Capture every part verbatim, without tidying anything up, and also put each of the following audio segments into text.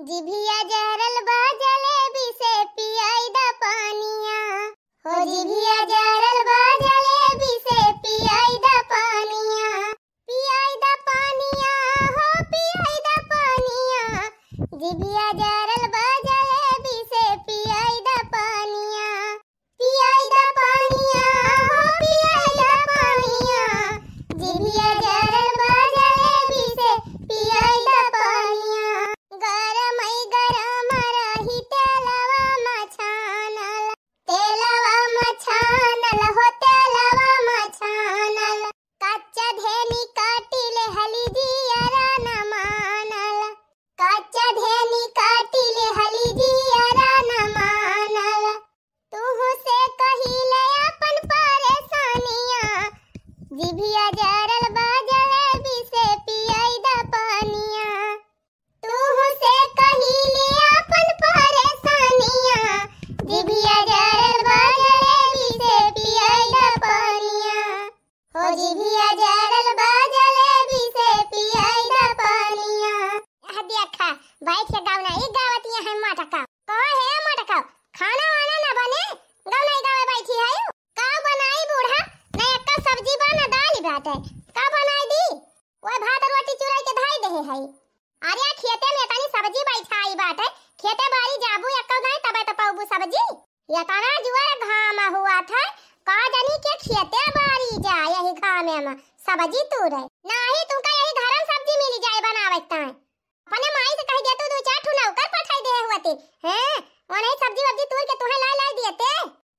जिभिया जरल बा जलेबी से पियाई द पानिया, हो जिभिया जरल बा जलेबी से पियाई द पानिया, पियाई द पानिया, हो पियाई द पानिया, जिभिया जरल बा जलेबी से पियाई द पानिया, पियाई द पानिया, हो पियाई द पानिया, जिभिया जरल बा जलेबी से पियाई द पानिया। गरमई गरम रही तेलवा मछानल, तेलवा मछानल हो तेलवा मछानल। कच्चा धेनी काटी ले हली जियरा न मानल, कच्चा धेनी काटी ले हली जियरा न मानल। तुहू से कहिले अपन परेशानिया, जिभिया जरल बा जलेबी से पियाई द पानिया। तुहू से कहिले अपन परेशानिया, जिभिया जरल बा जलेबी से पियाई द पानिया। हो जिभिया जरल बा जलेबी से पियाई द पानिया। आह, देखा, बैठ के गौना ई गावतिया है मोटका। कहो हे मोटका, खाना वाना ना बने, गौना ई गावे बैठी है। का बनाई बूढ़ा, ना एक्का सब्जी बा ना दाल बाटे, का बनाई दी? ओए भात रोटी चुराई के धाई देहे है। अरे खेते में तनी सब्जी बैठाई बाटे, खेते बारी जाबू एक्का दाई तबे तो पौबू सब्जी। इतना जुआर घाम हुआ था, का जानी के खेते बारी जा यही घामे में सब्जी तूरे। नाही तुमका यही घरन सब्जी मिली जाए बनावे ताई। अपने माई से कह दे तू दो चार ठू नौकर पठाई दे हुआ ती। हैं? वो नहीं सब्जी वब्जी तूर के तुहे लाई लाई दिए ते।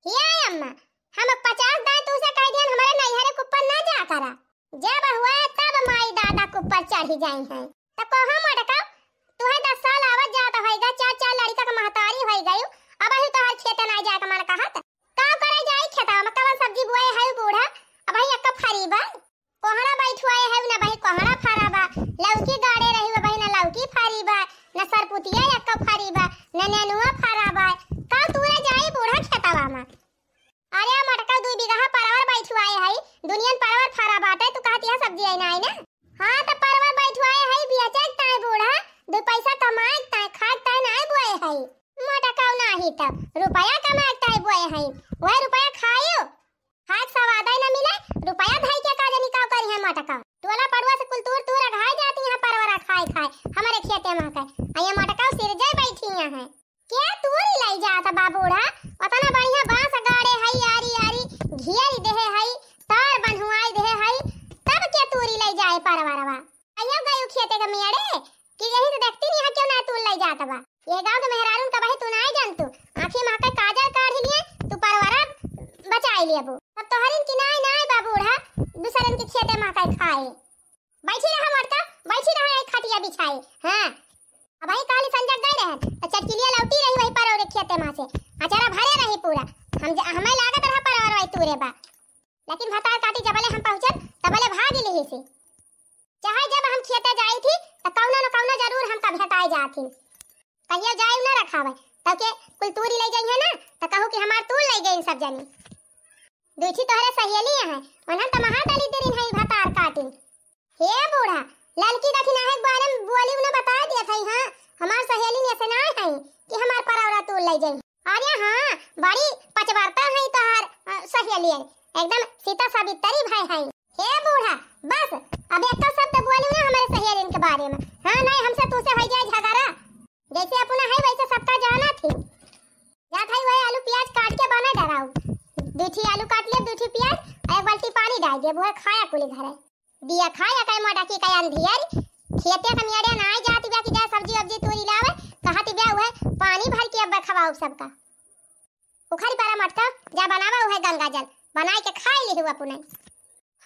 हे अम्मा, हम पचास दाई तू से कह दियन हमारे नैहरे कुप्पन ना जा करा। जब हुआ तब माई दादा के ऊपर चढ़ी जाई हैं। त कहो मोटका, तुहे दस साल आवत जात होइगा, चार चार लड़का के महतारी होई गई, अबही तोहर खेते नाई जाए के मन कहत। का करे जाई खेतवा में, कवन सब्जी बोए है बूढ़ा, अबही एक्का फरी बा। कोहड़ा बैठुआए है, न बही कोहड़ा फरा बा, लौकी गाड़े रही बा, बही न लौकी फरी बा, न सरपुतिया एक्का फरी बा, न नेनुआ फरा बा। का तूरे जाई बूढ़ा खेतवा में? अरे मोटका, दुई बीघा परवर बैठुआए हई, दुनियन परवर फरा बाटे, तू कहती है सब्जी आई ना, आई ना? हाँ, त परवर बैठुआए हई, बेचे के ताई बूढ़ा, दो पैसा कमाए के ताई, खाए के ताई नाई बोए हई। मोटका नाही त रुपया कमाए के ताई बोए हई, वह रुपया खायो, खाए के स्वाद ही ना मिले, रुपया धई के का जानी का करी है मोटका। टोला पड़ुआ से कुल तूर तूर अघाई जाती हैं परवरा खाए खाए, हमारे खेते में के। आ ये मोटका सिरजे बैठी हैं। के तूरी लई जात बा बूढ़ा? ओतना बढ़िया बांस गाड़े हई, आरी आरी घेरी देहे हई, तार बन्हुआई देहे हई, तब के तूरी लई जाए परवरवा? अयो गयू खेते के मेड़े कि यही से देखती नहीं है, क्यों ना तूर लई जात बा? ये गांव के मेहरारून का बही तू नाई जानतू, आँखी में के काजर काढ़ी लिए, तू परवरा बचाई लेबू। अब तोहरिन की नाई नाई बा बूढ़ा, दूसरन के खेते में के खाए। बैठी रहा मोटका, बैठी रहा, एक खटिया बिछाए। हाँ, अबही कहली संजय गए रहन, त चटकिलिया लौटी रही वही पर और खेते में से, अचारा भरे रही पूरा। हम ज-, हमें लागत रहा पर और वही तूरे बा, लेकिन भतार काटी जबले हम पहुँचन, तबले भाग लिही से। चाहे जब हम खेते जाई थी, त कौनो न कौनो जरूर हमका भेटाए जात ही। कहियो जाई न रखावे, तब के कुल तूरी ले जाई है ना, त कहू कि हमार तूर ले गई सब जनी। दूठी तोहरे सहेली हैं, उन्हन त महा दली देरिन है भतार काटिन। हे बूढ़ा, ललकी दखिनाहे के बारे में बोली उन्हें बता दिया था, हाँ, हमार सहेली ने ऐसे ना है कि हमार परौरा तूर ले जाई। अरे हाँ, बड़ी पचवर्ता है तोहार, अ, सहेली है, एकदम सीता सावित्री भाई है। हे बूढ़ा, बस, अब एक शब्द बोलू ना हमारे सहेलिन के बारे में। हाँ, नहीं, हमसे तू से हो जाए झगड़ा। जैसे अपना है वैसे सबका जाना थी। जात है वही आलू प्याज काट के बना डराऊ। दू ठी आलू काट ले, दू ठी प्याज, और एक बाल्टी पानी डाल दे, वो खाया कुली घरे। दिया खाया कई मोटा की कई अंधियर, खेते का मेड़े ना आई जाती बा कि जा सब्जी वब्जी तूरी लावे, कहती बा वह पानी भर के अब खवाऊ सबका। उखरी पारा मटका, जा बनावा उहे गंगा जल, बनाए के खाई लिहू अपने।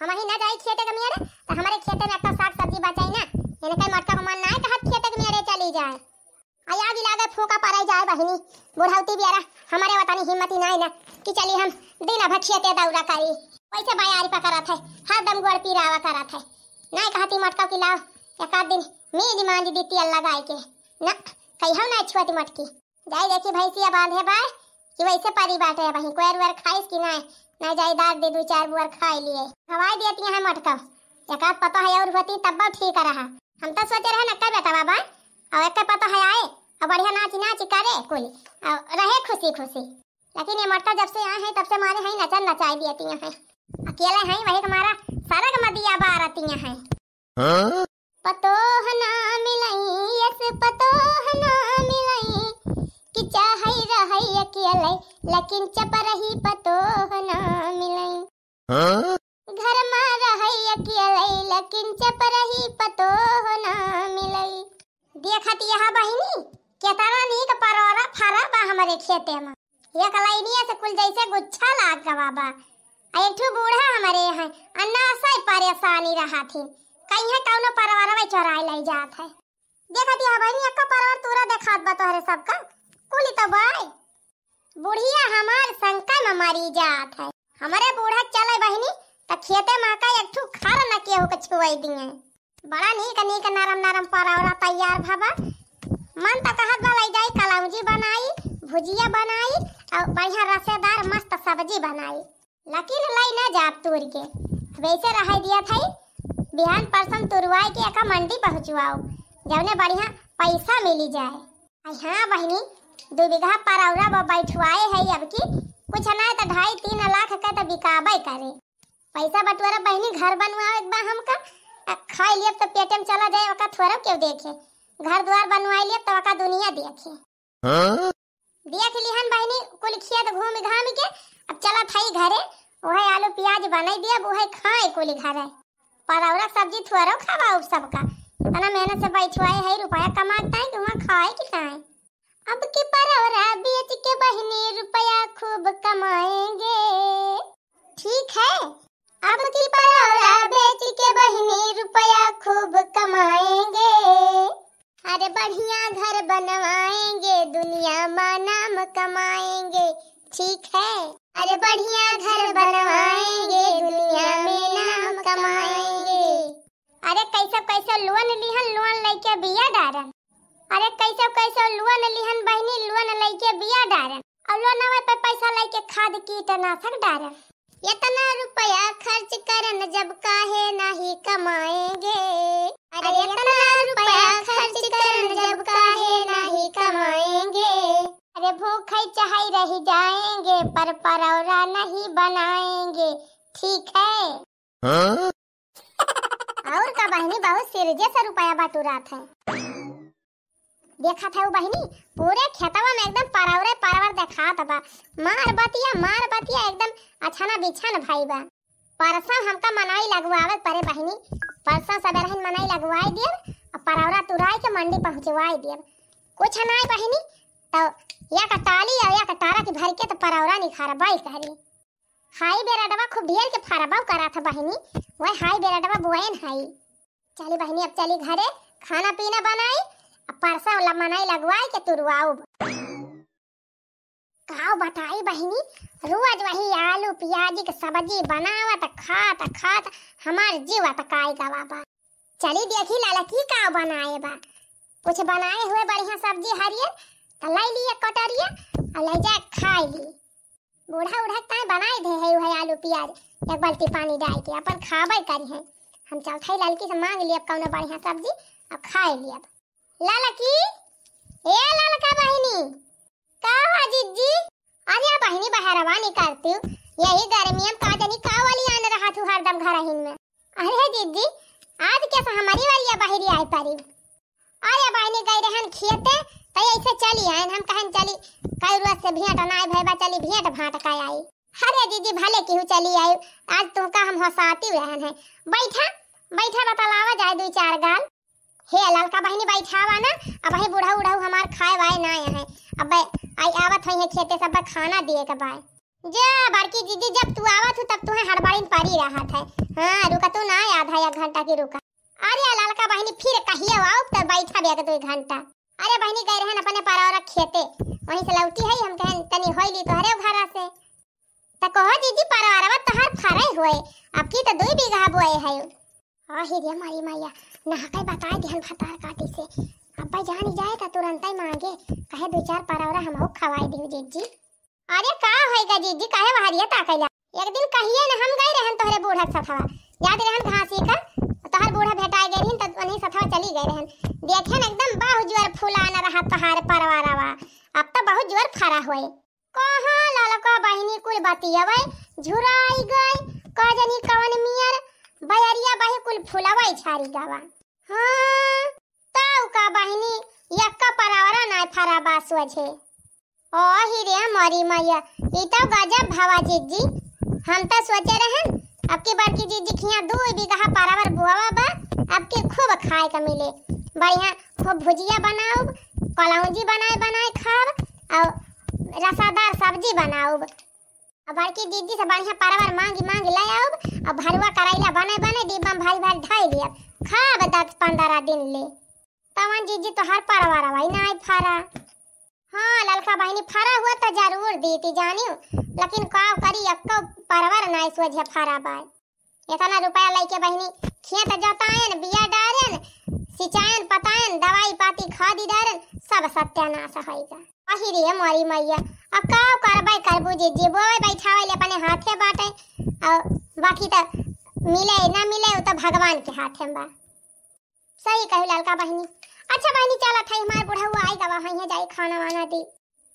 हम ही ना जाई खेते के मेड़े, त हमारे खेते में एक्का साग सब्जी बचाई ना। इनके मटका को मन ना कहत खेते के मेड़े चली जाए। आ आगी लागे फूका पराई जाए बहिनी। बुढ़ौती बियारा हमारे वतनी हिम्मत ही नाई ना कि चली हम दिन भर खेते दौरा करी। वैसे बयारी पकड़त है, हरदम गोड़ पीरावा करत है। नाई कहती मटका कि लाओ, एक आध दिन मीज मांज दी तेल लगाई के। ना, कहियो ना छुअती मटकी। जाई देखी भैंसिया बांधे बा कि वैसे परी बाटे, वहीं कोयर उयर खाइस कि नाई, नाई जाई दार दे दू चार बुअर खाई लिए। हवाई देती है मटका, एक आध पता है और होती तब ठीक रहा। हम तो सोचे रहे नक्का बेटा बाबा, और एक पता है आए, और बढ़िया नाच नाच करे कुल, और रहे खुशी खुशी। लेकिन ये मर्दा जब से आए हैं, तब से मारे हैं नचन नचाई दियतियाँ हैं। अकेले हैं, वही के मारा सरग में दिया बारतियाँ हैं। हाँ? पतोह ना मिलई, यस पतोह ना मिलई, कि चाहई रहई अकेले, लेकिन चपरही पतोह ना मिलई। हाँ? घर में रहई अकेले, लेकिन चपरही पतोह ना मिलई। देखत यह बहिनी, केतना नीक परोरा फरा बा हमरे खेते में। एक लाइनिया से कुल जैसे गुच्छा लाग गवा बा। आ एक ठो बूढ़ा हमरे हैं, अन्ना से परेशानी रहा थी। कहीं कौनो परवरवा चोराए ले जात है। देखत यह बहिनी, एक्को परवर तूरा देखात बा तोहरे सबका। कुल तो बाय। बुढ़िया हमार शंका में मरी जात है। हमरे बूढ़ा चले बहिनी, त खेते में का एक ठो खर न केहू के छुआई दिए। बड़ा नीक नीक नरम नरम परौरा तैयार भवा। मन त कहत बा लई जाई कलौंजी बनाई, भुजिया बनाई और बढ़िया रसेदार मस्त सब्जी बनाई। लेकिन लई ना जाब तूर के, वैसे रह दिया था। बिहान परसम तुरवाए के एका मंडी पहुँचवाओ, जौने बढ़िया पैसा मिली जाए। आई हाँ बहिनी, दू बीघा परौरा ब-, बैठवाए है अब की, कुछ ना तो ढाई तीन लाख के तो बिकाबे करे। पैसा बटुआरा बहिनी, घर बनवावे के बा हमका, आ खाए लियब तो पेटे में चला जाए, ओका थोड़ा क्यों देखे। घर द्वार बनवाए लियब तो ओका दुनिया देखे। हाँ? देख लिहन बहिनी, कुल खेत घूम घाम के अब चलत हई घरे। उहे आलू प्याज बनाई दियब, उहे खाए कुल घरे। परौरा सब्जी थोड़ो खवाओ सबका, इतना मेहनत से बैठवाए है, रुपया कमाए ताई कि वहाँ खाए कि ताई। अब की परौरा बेच के बहिनी रुपया खूब कमाएंगे। ठीक है, अब की परौरा बेच के बहिनी रुपया खूब कमाएंगे। अरे बढ़िया घर बनवाएंगे, दुनिया में नाम कमाएंगे। ठीक है, अरे बढ़िया घर बनवाएंगे, दुनिया में नाम कमाएंगे। अरे कैसे कैसे लोन लिहन, लोन लेके बिया डारन। अरे कैसे कैसे लोन लिहन बहिनी, लोन लेके बिया डारन। और लोनवे पे पैसा लेके खाद कीटनाशक डारन। इतना रुपया खर्च करन जब काहे नाही कमाएंगे। अरे इतना रुपया खर्च करन जब काहे नाही कमाएंगे। अरे भूखे चाहे रह जाएंगे पर परौरा नहीं बनाएंगे, ठीक है? हाँ? और का बहिनी, बहुत सिरजे से रुपया बटुरात है। देखत है उ बहिनी, पूरे खेतवा में एकदम परौरे परवर देखात बा। मार बतिया, मार बतिया, एकदम अछाना बिछान भई बा। परसों हमका मनई लगवावे के परे बहिनी, परसों सबेरहिन मनई लगवाई दियब, आ परौरा तुराई के मंडी पहुँचवाई दियब। कुछ नाई बहिनी, तो या कटाली या, या कटारा की भर के तो परौरा निखारबाई करी। हाई बेरडवा खूब ढेर के फरबा करत ह बहिनी, वह हाई बेरडवा बोएन हई। चली बहिनी, अब चली घरे, खाना पीना बनाई, अब परसा वाला मनई लगवाई के तुरवाउब। काव बताई बहिनी, रोज वही आलू पियाजी के सब्जी बनावत खात खात हमार जीव अतकाई गवा बा। चली देखी लाला की का बनाए बा। कुछ बनाए हुए बढ़िया सब्जी हरियर, त लाई ली एक कटोरिया और ले जाए खाई ली। बूढ़ा उढ़ा के ताई बनाए दे है, उहे आलू पियाज एक बाल्टी पानी डाल के अपन खाबे करी है। हम चलत है ललकी से मांग लियब कौनो बढ़िया सब्जी और खाए लियब। लाला की, ए लाला का बहिनी, का हुआ जिज्जी? अरे बहिनी बहरवा निकलती हूँ, यही गर्मी में का जानी का वाली आन रहा तू हरदम घर हिन में। अरे जिज्जी, आज कैसे हमारी वाली बहरी आई परी? अरे बहिनी गई रहन खेते, त ऐसे चली आयन, हम कहन चली कई रोज से भेंट नाय भई बा, चली भेंट भांट का आई। अरे जिज्जी भले केहू चली आई, आज तुमका हम हंसाती रहन है। बैठा, बैठा बतलावा जाए दू चार गाल। हे ललका बहिनी बैठावा ना, अब ही बूढ़ा उढ़ऊ हमार खाए वाए ना आए हैं। अब आई आवत होई है खेते सब खाना दिए के बाय। जे बड़की जिज्जी जब तू आवत हूँ तब तुम्हें हड़बड़िन परी रहत है। हाँ रुका तू ना याद है एक घंटा की रुका। अरे ललका बहिनी फिर कहिए आओ तो बैठा भी एक दो घंटा। अरे बहिनी गए रहन अपने परौरा खेते, वहीं से लौटी है हम कहन तनी होई ली तोहरे घरा से। त कहो जिज्जी परौरवा तोहार फरे हुए, अब की तो दो बीघा बोए है। आही रे मारी मैया, नहकै बताए दिहन भतार काटी से। अब्बा जानी जाए त तुरंतै मांगे, कहे दू चार परौरा हमहू खवाए दिहु जिज्जी। अरे का होइगा जिज्जी, काहे बहरिया ताकैला? एक दिन कहिए न हम गए रहन तोहरे बूढ़ा के सथवा, याद रहन घासी का, तोहर बूढ़ा भेटाए गए रहन त उन्हीं सथवा चली गए रहन। देखेन एकदम बाहु जुअर फुलान रहा फर परवरवा, अब तो बहुत जोर फरा होए। कहाँ ललका बहिनी कुल बतियवै झुराई गए, का जनी कवन मियर बयरिया बहे कुल फुलवै झरी गवा। हाँ, तौ का बहिनी, यक्का परवरा नाय फरा बा सोझे। ओही रे मोरी मैया, ई तौ गजब भवा जिज्जी। हम तौ सोचे रहन, अब की बड़की जिज्जी खिया दू बीघा परवर बोवा बा, अब की खूब खाए के मिले। बढ़िया खूब भुजिया बनाउब, कलौंजी बनाए बनाए खाब, और रसादार सब्जी बनाउब। अब बड़की जिज्जी से बढ़िया परवर मांगी मांगी ले आउब, और भरुआ करैला बने बने डिब्बा में भरी भरी धई लियब, खाब दस पन्द्रह दिन ले। तवन जिज्जी तोहार परवरवा ही नाय फरा। हाँ ललका बहिनी, फरा हुआ तो जरूर दीती जानियो, लेकिन का करी, एक्को परवर नाय सोझे फरा बाय। इतना रुपया लइके बहिनी खेत जोतायन, बिया डारन, सिंचायन, पतायन, दवाई पाती खादी डारन, सब सत्यानाश होइगा। अही रे मोरी मैया, अब का करबै करबू जिज्जी, बोवे बैठावे ले अपने हाथे बाटे, और बाकी तो मिले ना मिले, वो तो भगवान के हाथे में बा। सही कहू ललका बहिनी। अच्छा बहिनी, चलत हई, हमार बुढ़ऊ आई गवा हई है, जाई खाना वाना दी।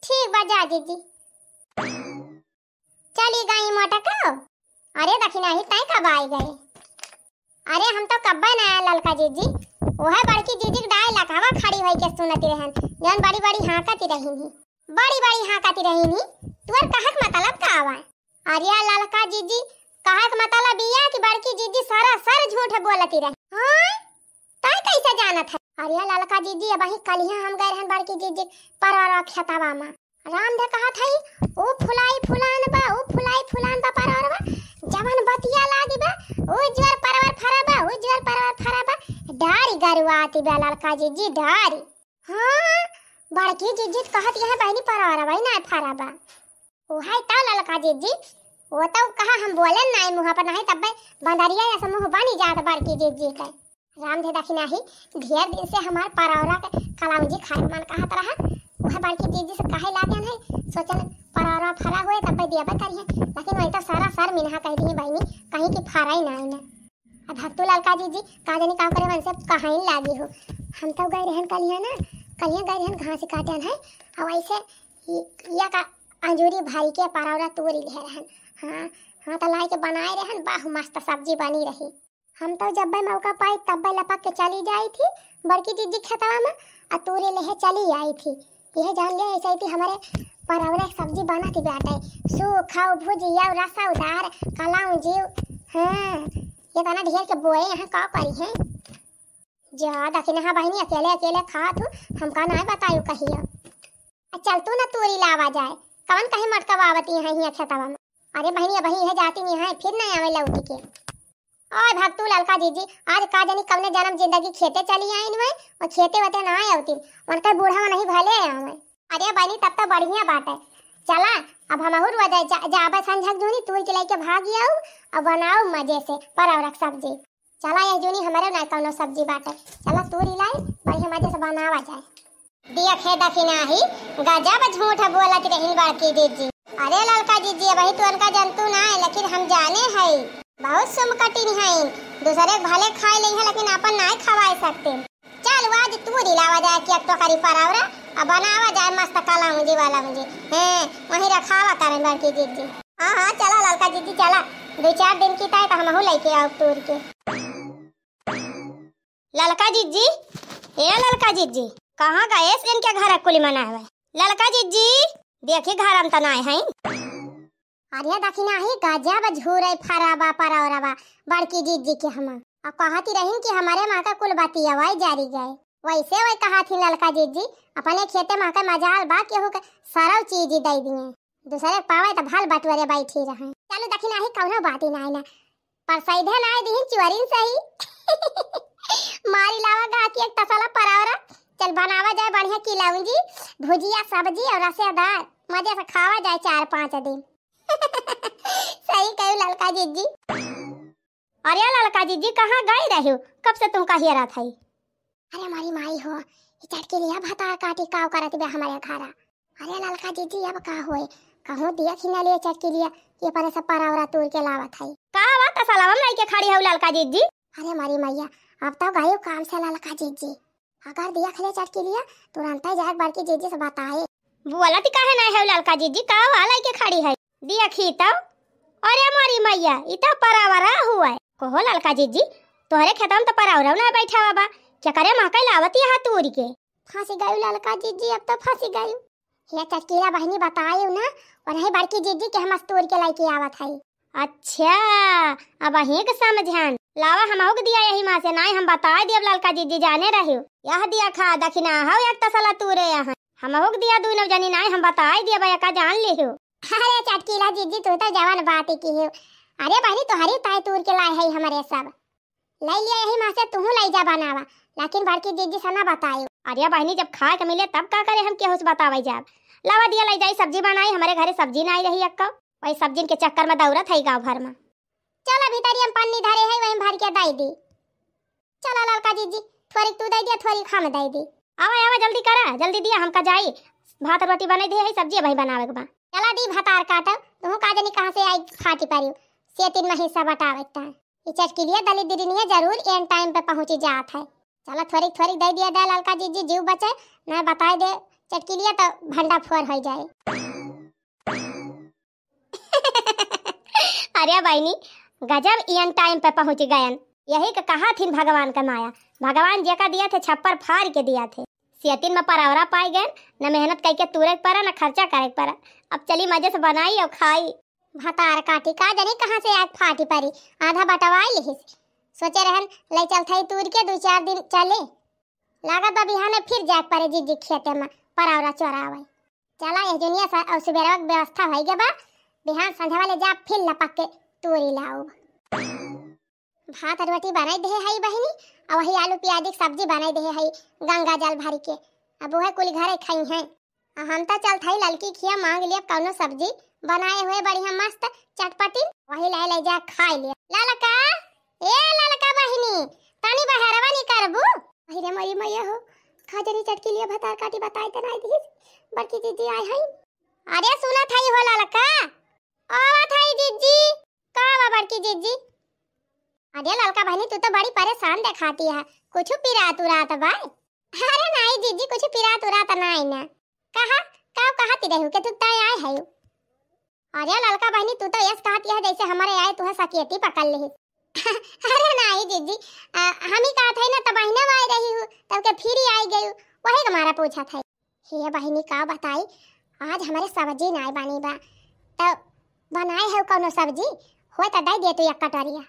ठीक बा, जा जिज्जी। चली गई मोटको। अरे दखिनाही, तैं कब आई गए? अरे हम तो कब्बे ना आए ललका जिज्जी, वह बड़की जिज्जी के डाय लकवा खड़ी होई के सुनती रहन, जौन बड़ी बड़ी हाँकती रही ही। बड़ी बड़ी हाँकती रही ही, तुअर कहक मतलब का आवा? अरे ललका जिज्जी, कहक मतलब इया कि बड़की जिज्जी सरासर झूठ बोलती रही। हाँ? तै कैसे जानत है? अरे ललका जिज्जी, अबही कलिया हम गए रहन बड़की जिज्जी परवरा खेतवा में। रामधे कहत हई, "ऊ फुलाई फुलान बा, ऊ फुलाई फुलान बा परवरवा। जवन बतिया लागी बा, ऊ जोर परवर फरा बा, ऊ जोर परवर फरा बा।" डारी गरुआती बा ललका जिज्जी, डारी। हाँ, बड़की जिज्जी त कहत यह बहिनी परवरवा ही ना फरा बा। उहै तौ ललका जिज्जी, वो तौ कहा हम बोलेन नाई मुँह पर, नाहीं तब्बे बंदरिया या समूह बनी जात बड़की जिज्जी के। रामधे दखिनाही, ढेर दिन से हमार परौरा के कलौंजी खाए के मन कहत रहा। उहै बड़की जिज्जी से कहे लागेन है, सोचेन परौरा फरा होए तब्बे दियबे करिहैं, लेकिन वही तो सरासर मिनहा कहि दिहीं बहिनी, कहीं कि फरा ही नाई ना। अब भक्तू ललका जिज्जी, का जानी का करे मन से कहाइन लागी हो। हम तौ गए रहन कलिया ना, कलिया गए रहन घास काटेन है, और ऐसे इ-, या का अंजूरी भरी के परौरा तोरी ले रहन। हाँ, हाँ, तो लाई के बनाए रहन, बाह, मस्त सब्जी बनी रही। हम तो जब्बे मौका पाई, तब्बे लपक के चली जाई थी बड़की जिज्जी खेतवा में, आ तोरी लेहे चली आई थी। यह जान ले, ऐसे ही थी हमारे परौरा के सब्जी बनत बाटे, सूखा, भुजिया, रसा उदार, कलौंजी। हाँ, ये तना ढेर के बोए यहाँ का करी हैं। जा दखिनहा बहिनी, अकेले अकेले खात हूँ, हमका नाय बतायू कहियो। आ चल तू ना तूरी लावा जाए, कवन कहीं मटकवावती है हियाँ खेतवा में। अरे बहिनी, अबही है जाती नहीं है, फिर नहीं आवे लौटी के। ओए भक्तू ललका जिज्जी, आज का जानी कवने जन्म जिंदगी खेते चली आइन हुए, और खेते वते ना आवती, उनकर बूढ़ा नहीं भले आवे। अरे बहिनी, तब तो बढ़िया बात है, चला अब हमहू रोज जा, जाबे संझक जूनी तूर के लेके भागी आऊ, और बनाऊ मजे से परवरक सब्जी। चला यह जूनी हमरे ना कौनो सब्जी बाटे, चला तूरी लाई, बढ़िया मजे से बनावा जाए। देखे दखिनाही, गजब झूठ बोलत रहिन बड़की जिज्जी। अरे ललका जिज्जी, अबही तो उनका जंतु ना है, लेकिन हम जाने हई, बहुत सुम कटिन हईन, दूसरे के भले खाए लेइहैं, लेकिन अपन नाय खवाए सकते। चल आज तूरी लावा जाए कि एक टोकरी परौरा, आ बनावा जाए मस्त कलौंजी वलौंजी। हैं, वहीं रखावा करें बड़की जिज्जी। हाँ, हाँ, चला ललका जिज्जी, चला। दो चार दिन की ताई तो हमहू लेके आओ तूर के। ललका जिज्जी, ए ललका जिज्जी, कहाँ गए इनके घर कुली मनावे? ललका जिज्जी, देखी घर में तो नाय है। अरे दखिनहा ही गजब झूरे फरा बा परौरवा बड़की जिज्जी के हमा। आ कहती रहिन कि हमारे माँ का कुल बतियावाई जारी गए। वैसे वही कहा थी ललका जिज्जी, अपने खेते माँ का मजाल बा केहू के सरव चीज ही दे दिए। दूसरे के पावे तो भल बटुअरे बैठी रहे। चलो दखिनहा ही कौनो बात ही नाय ना। पर सैधे नाय दिहिन चुअरिन सही। मारी लावा गा के एक तसला परौरा। चल बनावा जाए बढ़िया किलौंजी, भुजिया, सब्जी और रसेदार। मजे से खावा जाए चार पाँच दिन। सही कहू ललका जिज्जी। अरे ललका जिज्जी, कहाँ गई रह्यो? कब से तुमका हेरत हई? अरे हमारी माई हो, ये चटकिलिया भता काटी काव करत बे हमारे घरा। अरे ललका जिज्जी, अब का होए? कहूँ देख ही ना लिए चटकिलिया, ये परे से परौरा तूर के लावत हई। का बात असलवा में लइके खड़ी हऊ ललका जिज्जी? अरे हमारी मैया, अब तो गई काम से ललका जिज्जी। अगर दिया खले चटकिलिया, तुरंतै जाए बड़की जिज्जी से बताए। बोलत काहे नाहीं है ललका जिज्जी, का वाला के खड़ी है? दिया खीतौ। अरे मोरी मैया, ई तो परावरा हुआ है। कहो ललका जिज्जी, तोहरे खेतवा में तो परावरा ना बैठा हुआ बा, क्या करे महकई लावत यहाँ तूर के? फंसी गई ललका जिज्जी, अब तो फंसी गई। हे चटकीला बहिनी बतायू ना, वही बड़की जिज्जी के हम तूर के लेके आवत हई। अच्छा, अब अहीं के समझन। लावा हमहू के दिया यही माँ से, नाहीं हम बताए दियब ललका जिज्जी जाने रहियो। यह दिया खा दखिना हौ एक तसला तूरे यहाँ। हमहू के दिया दुनो जनी नाहीं हम बताए दियब एका जान लिहियो। अरे चटकीला जिज्जी तू तो जवन बात ही की हो। अरे बहिनी तोहरी ताई तूर के लाए है हमरे सब। ले लिया यही माँ से तुहू ले जा बनावा, लेकिन बड़की जिज्जी से ना बतायो। अरे बहिनी जब खाए के मिले तब का करे हम केहू से बतावे जाब। लावा दिया ले जाई सब्जी बनाई, हमरे घरे सब्जी नाहीं रही अक्का। वही सब्जिन के चक्कर में दौड़त है गाँव भर में। चला भीतरी हम पन्नी धरे है वही भर के दे दी। चला ललका जिज्जी, थोड़ी तू दे दिया, थोड़ी हम दे दी। आवा आवा जल्दी करा, जल्दी दिया हमका जाई। भात रोटी बने दे है, सब्जी भाई बनावे के बा। चला दी भतार काटो, तुहू का जनी कहाँ से आई फाटी परियो। से तीन में हिस्सा बटावे के ताई। ई चटकिलिया दलिद्रिनिया जरूर एन टाइम पे पहुँची जात है। चला थोड़ी थोड़ी दे दिया दे ललका जिज्जी, जीव बचे, ना बताए दे चटकिलिया तो भंडा फोर हो जाए। अरे बहिनी, गजब एन टाइम पे पहुँच गयन। यही के कहा थिन भगवान का माया, भगवान जेका दिया थे छप्पर फाड़ के दिया थे। सेतिन में परौरा पाई गयन, न मेहनत कई के तूरे के परा, न खर्चा करे के परा। अब चली मजे से बनाई और खाई। भतार काटी का जनी कहाँ से आग फाटी परी, आधा बटवाई लिहिस। सोचे रहन ले चलथई तूर के दू चार दिन चले। लागत बा बिहाने फिर जाए के परे जिज्जी खेते में परौरा चोरावे। चला यह दुनिया से और सुबेरवा के व्यवस्था होई गे बा, बिहान संझवा ले जा फिर लपक के तूरी लाओ। भात रोटी बनाई दे हई बहिनी, और वही आलू प्याज की सब्जी बनाई दे हई गंगा जल भर के। अब वह कुल घरे खाई हैं। आ हम त चलत हई ललकी खिया मांग लिया कौनो सब्जी बनाए हुए बढ़िया मस्त चटपटी, वही ले ले जा खाई लिया। ललका, ए ललका बहिनी, तनी बहरवा निकरबू? अरे मोरी मैया हो, खजरी चटकी लिया भतार काटी बताई त नाई दीस, बड़की जिज्जी आए हई। अरे सुनत हई हो ललका, आवत हई जिज्जी। का बा बड़की जिज्जी? अरे ललका बहिनी, तू तो बड़ी परेशान देखाती है, कुछ पिरात उरात बा? अरे नाई जिज्जी, कुछ पिरात उरात नाई ना। कहा, का कहती रहू के तू तय आए है? अरे ललका बहिनी, तू तो यस कहती है जैसे हमारे आए तुहे सकेती पकड़ ली। अरे नाई जिज्जी, आ, हम ही कहत है ना, तब बहिने आए रही हूँ, तब के फिर ही आई गई, वही के मारा पूछत है। हे बहिनी का बताई, आज हमरे सब्जी नाय बनी बा, त बनाए है कौनो सब्जी, होय त दे दे तू एक कटोरिया।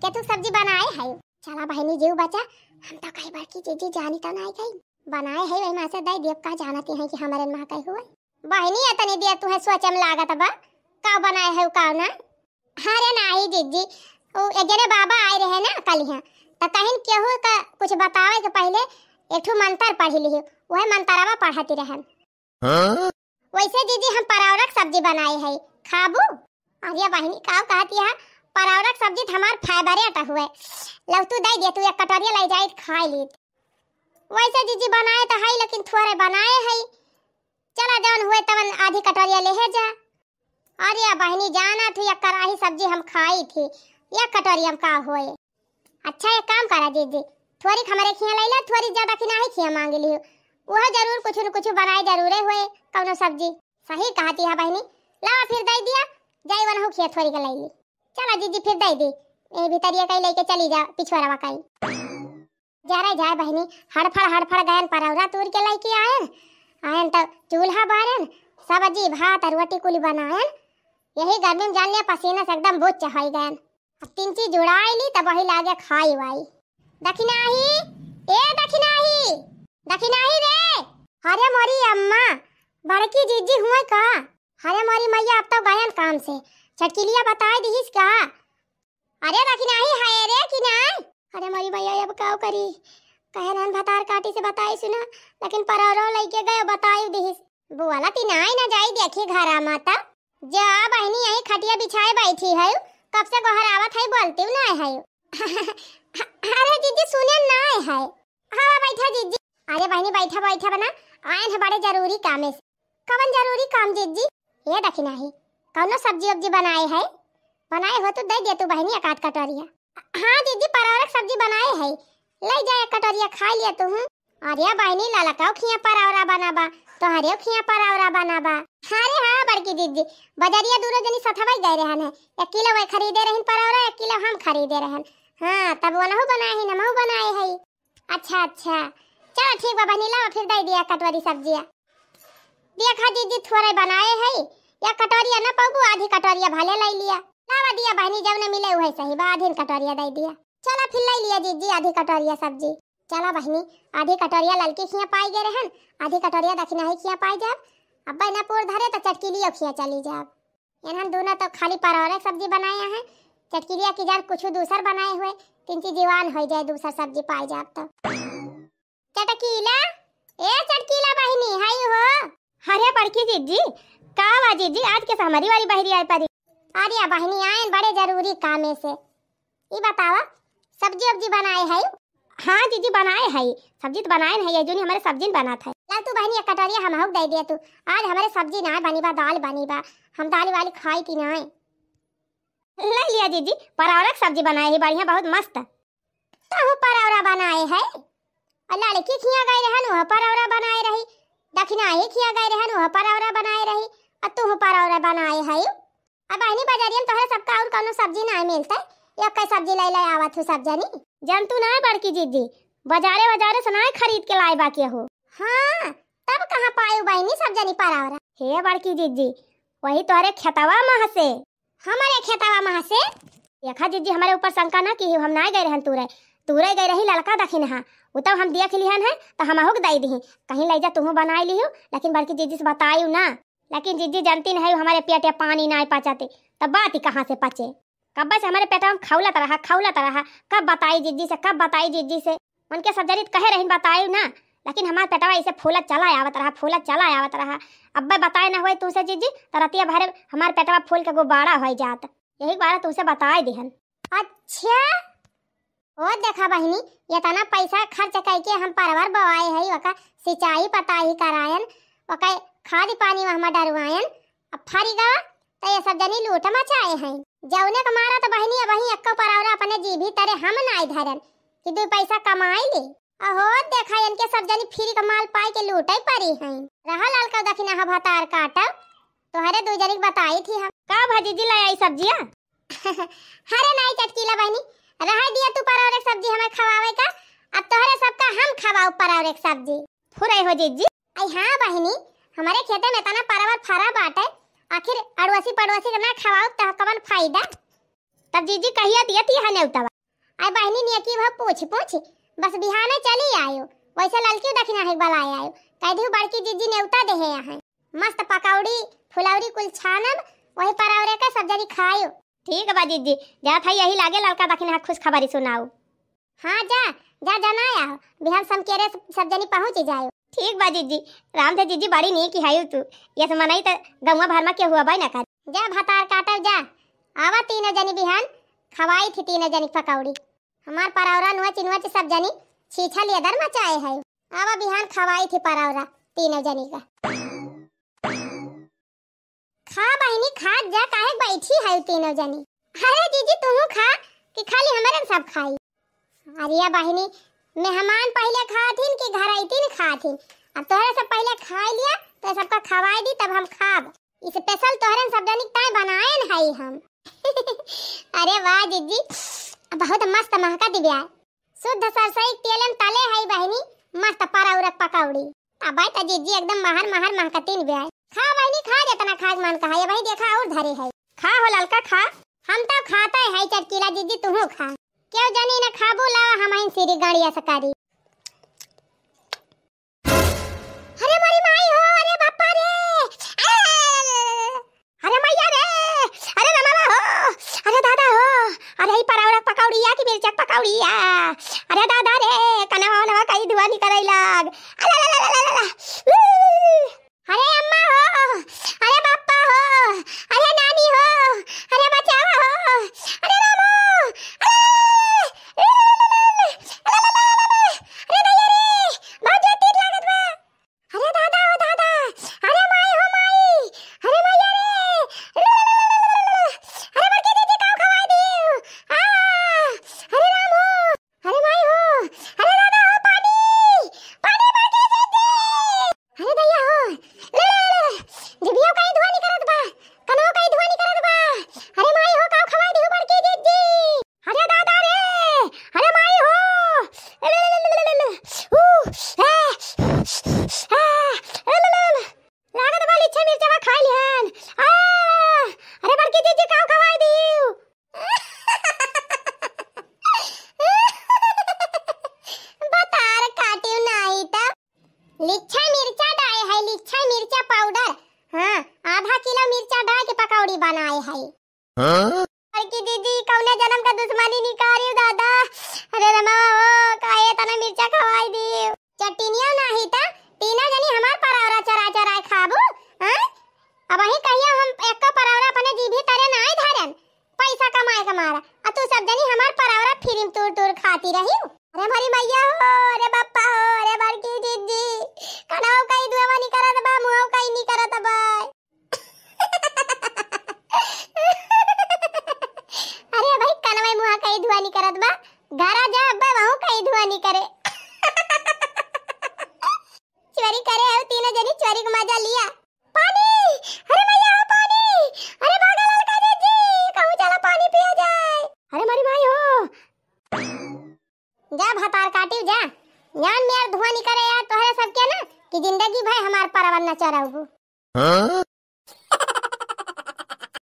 के तू सब्जी बनाए है? चला बहिनी जीव बचा, हम तो कही बड़की जिज्जी जानी तो नाय गई। बनाए है वही माँ से दे देब, का जानती है कि हमरे माँ कही हुए। बहिनी इतनी देर तुहे सोचे में लागत बा, का बनाए है का ना? अरे नाही जिज्जी, उ एक जने बाबा आए रहे ना कलिहा, त कहिन केहू का कुछ बतावे के पहिले एक ठो मंतर पढ़ लिही, वह मंतरवा पढ़ती रहन। हाँ? वैसे जिज्जी हम परौरक सब्जी बनाए है, खाबू? अरे बहिनी का कहती है, परौरक सब्जी त हमार फेवरेट हुए, लव तू दे दे, तू एक कटोरिया ले जाई खाए लीत। वैसे जिज्जी बनाए त है लेकिन थोड़े बनाए है, चला जौन हुए तवन आधी कटोरिया लेहे जा। अरे बहिनी, जाना थी, एक कराही सब्जी हम खाई थी, एक कटोरी हम का होए। अच्छा, एक काम करा जिज्जी, थोड़ी हमरे खिया लैला, थोड़ी ज्यादा कि नाही खिया मांग लियो, वह जरूर कुछ न कुछ बनाए जरूरे होए कौनो सब्जी। सही कहती है बहिनी, लावा फिर दे दिया, जाई वनहु खिया थोड़ी के लैली। चला जिज्जी, फिर दे दी, ए भीतरिया कई लेके चली जा, पिछुआरवा कई। जरे जाए बहिनी, हड़फड़ हड़फड़ गयन परौरा तूर के लइके आयन। आयन त चूल्हा बारन, सब्जी भात और रोटी कुली बनायन। यही गर्मी में जान लिया पसीना से एकदम बुच्च होई गयन। अब तीन चीज उड़ाई ली तब वही लागे खाई वाई। दखिनाही, ए दखिनाही, दखिनाही रे। अरे मोरी अम्मा, बड़की जिज्जी हुए का? अरे मोरी मैया, अब तो गयन काम से। चटकिलिया बताए दिहिस का? अरे रखी नाही है रे कि नाही? अरे मोरी मैया, अब काव करी? कहे रहन भतार काटी से बताई सुना, लेकिन परौरो लइके गयो बताई दिहिस। बोला ती नाही ना जाई देखी घरा माता। जा बहिनी, यही खटिया बिछाए बैठी है, कब से गोहरावत है, बोलती नाही है। अरे जिज्जी सुने नाही है। हाँ बैठा जिज्जी। अरे बहिनी बैठा बैठा बना, आयन है बड़े जरूरी काम है। कवन जरूरी काम जिज्जी? ए दखिनाही, कौनो सब्जी उब्जी बनाए है? बनाए हो तो दे दे तू बहिनी एक आध कटोरिया। हाँ जिज्जी, परवरक सब्जी बनाए है, ले जा एक कटोरिया खा लिया तू। हूँ, अरे बहिनी, ललकउ खिया परौरा बनाबा, तोहरेउ खिया परौरा बनाबा। अरे हाँ बड़की जिज्जी, बजरिया दूनो जनी सथवइ गए रहन है, एक किलो वही खरीदे रहिन परौरा, एक किलो हम खरीदे रहन। हाँ, तब वनहु बनाए ही, हमहु बनाए हई। अच्छा अच्छा, चलो ठीक बा बहिनी, लावा फिर दइ दिया कटोरी सब्जिया। देखा जिज्जी, थोड़े बनाए हई, या कटोरिया न पउबू, आधी कटोरिया भले लइ लिया। लावा दिया बहिनी, जउने मिले उहे सही बा, आधी कटोरिया दइ दिया। चला फिर लइ लिया जिज्जी आधी कटोरिया सब्जी। चला बहिनी, आधी कटोरिया ललकी खिया पाइ गए रहन, आधी कटोरिया दखिनही खिया पाइ जाब। अब्बे न पूर धरे त चटकिलियो खिया चली जाब। एनहन दूनो तो खाली परौरे क सब्जी बनाए हैं, चटकिलिया की जान कुछ दूसर बनाए हुए, तिनची जिवान होइ जाए, दूसर सब्जी पाइ जाब तो। चटकीला, ए चटकीला बहिनी, हई हो। अरे बड़की जिज्जी, का बा जिज्जी, आज के हमरी वाली बहिरी आइ परी? अरे बहिनी, आएन बड़े जरूरी कामे से। ई बतावा, सब्जी उब्जी बनाए हई? हाँ जिज्जी, बनाए हई। सब्जी त बनाए न हई, ये जूनी हमरे सब्जी न बनात है। लाव तू बहिनी, एक कटोरिया हमहू क दइ दिया तू। आज हमरे सब्जी नाइ बनी बा, दाल बनी बा। हम दाल वाल खाइत ही नाइ। लइ लिया जिज्जी, परौरा क सब्जी बनाए ही, बढ़िया, बहुत मस्त। तहु परौरा बनाए है? अउर ललकी खिया गए रहन, उह परौरा बनाए रही। दखिनही खिया गए रहन, उह परौरा बनाए रही। अउर तुहु परौरा बनाए है? अब बहिनी, बजरिया में तोहरे सबका अउर कउनो सब्जी नाइ मिलतइ, एक्कइ सब्जी लइ लइ आवत हू सब जनी। जनतू नाइ बड़की जिज्जी, बजारे बजारे से नाइ खरीद के लाए बा केहू। हाँ, तब कहाँ पायू बहिनी सब जनी परौरा? हे बड़की जिज्जी, वही तोहरे खेतवा मह से। हमरे खेतवा मह से? देखा जिज्जी, हमरे ऊपर शंका न किहू, हम नाइ गए रहन तूरे, तूरे गए रही ललका दखिनहा, उ तब हम देख लिहन है, त हमहू क दइ दिही, कहीं लइ जा तुहू बनाइ लिहू, लेकिन बड़की जिज्जी से बतायू न। लेकिन जिज्जी जनती न हई, हमरे पेटे पानी नाइ पचते, तब बात ही कहाँ से पचे? कब्बे से हमरे पेटवा में खौलत रहा, खौलत रहा, कब बताई जिज्जी से, कब बताई जिज्जी से। उनके सब जनी त कहे रहिन बतायू न, लेकिन हमार पेटवा अइसे फूलत चला आवत रहा, फूलत चला आवत रहा। अब्बे बताए न होए तुसे जिज्जी, त रतिया भरे हमार पेटवा फूल के गुब्बारा होइ जात। यही बारे तुसे बताए दिहन। अच्छा, ओ देखा बहिनी, एतना पइसा खर्च कइके हम परवर बोआए हई, ओका सिंचाई पताही करायन, ओका खाद पानी वहमा डरवायन, अब फरी गवा, त ये सब जनी लूट मचाए हई। जउने क मारा त बहिनी, अबहीं एक्को परौरा अपने जीभी तरे हम नाइ धरन कि दुइ पइसा कमाइ ली। अहो देखा, इनके सब जनी फ्री क माल पाइ के लूटइ परी हई। रहा ललका दखिनहा भतार काटब, तोहरे दुइ जनी क बताइत ही हम। का भा जिज्जी लइ आई सब्जिया? अरे नाइ चटकीला बहिनी, रहइ दिया तू परौरे क सब्जी हमइ खवावइ का, अब तोहरे सबका हम खवाउब परौरे क सब्जी। फुरइ हो जिज्जी। अइ हाँ बहिनी, हमरे खेते में एतना परवर फरा बाटइ, आखिर अड़ोसी पड़ोसी क न खवाउब त कवन फायदा? तब जिज्जी कहिया दिया तिया है नेउतवा? अइ बहिनी नेकी भा पूछ पूछ, बस बिहाने चली आयो, वइसे ललकी दखिनहा क बलाए आयो, कहि दिहु बड़की जिज्जी नेउता देहे अहइ। मस्त पकौड़ी, फुलौरी कुल छानब, वही परौरे क सब जनी खायो। ठीक बा जिज्जी, जात हई यही लागे ललका दखिनहा क खुशखबरी सुनाउ। हाँ जा, जा जनाया हो, बिहान समकेरे सब जनी पहुँचि जायो। ठीक बा जिज्जी, राम से जिज्जी बड़ी नीक हयू तू, यस मनई त गउँवा भर मा केहू अबइ न कर। जा भतार काटब जा, आवा तीनों जनी बिहान, खवाइत ही तीनों जनी पकौड़ी। हमार परौरा नुआ चिनुआ सब जनी छीछा लेदर मचाए है, आवा बिहान खवाइत ही परौरा तीनों जनी का। खा बहिनी, खा जा, काहे बइठी हउ तीनों जनी? अरे जिज्जी, तुहू खा कि खाली हमरे सब खाई? अरे या बहिनी, मेहमान पहिले खाथिन कि घरइतिन खाथिन? अब तोहरे सब पहिले खाइ लिया, तो सबका खवाइ दी, तब हम खाब। स्पेशल तोहरे सब जनी ताई बनाएन हई हम। अरे वाह जिज्जी, बहुत मस्त महकत बिया। शुद्ध सरसई क तेले में तले हई बहिनी, मस्त परौरक पकौड़ी। अबइ त जिज्जी एकदम महर महर महकतीन बिया। खा बहिनी खा, जेतना खाए क मन कहा, ये भाई देखा अउर धरे हई। खा हो ललका खा। हम त खाते हई चटकीला जिज्जी, तुहू खा। केहू जनी न खाबू, लावा हमहिन सिरी गड़िया से करी। अरे मोरी माई हो, अरे बापा रे, अरे, अरे मैया रे, अरे रमवा हो, अरे दादा हो, अरे ई परौरक पकौड़िया कि मिर्चक पकौड़िया, अरे दादा रे, कनवा वनवा कई धुआं निकरै लाग, अरे ला ला ला ला ला, ऊ, अरे अम्मा हो, अरे बापा हो, अरे नानी हो, अरे बचावा हो, अरे रामो, अरे अरे ला, ला, ला, ला। लागत बा लिच्छा मिर्चा बा खाई लिहन। आ, अरे बड़की जीजी काउ खवाई दिउ। भतार काटिउ नाही त। लिच्छा मिर्चा डाए है, लिच्छा मिर्चा पाउडर। हाँ, आधा किलो मिर्चा डाए के पकौड़ी बनाए है। हाँ? बड़की दीदी, कौने जन्म का दुश्मनी निकारिउ दादा? अरे रमवा हो, काहे तना मिर्चा खवाई दिउ? चटिनिया नाही त, तीनों जनी हमार परौरा चरा चरा खाबू, हाँ? अबहीं कहिया हम एक्को परौरा अपने जीभी तरे नाही धरन, पैसा कमाए के मारा। आ तू सब जनी हमार परौरा फिरिम तूर तूर खाती रहिउ। अरे हमारी मैया हो, अरे बप्पा हो, अरे बड़की दीदी, कनवा कई धुआं निकरत बा, मुँह कई निकरत बा। अरे भाई, कनवा मुँह कई धुआं निकरत बा, घरा जा अब्बा, वहू कई धुआं निकरे। चोरी करे है तीनों जनी, चोरी का मजा लिया। पानी! अरे मैया हो पानी! अरे भागा ललका दीदी, कहूँ चला पानी पिया जाए। अरे हमारी माई हो। जा भतार काटिउ जा। यान मेर धुआं निकरे यार तोहरे सबके ना कि जिंदगी भर हमार परवन न चरहबू। हाँ?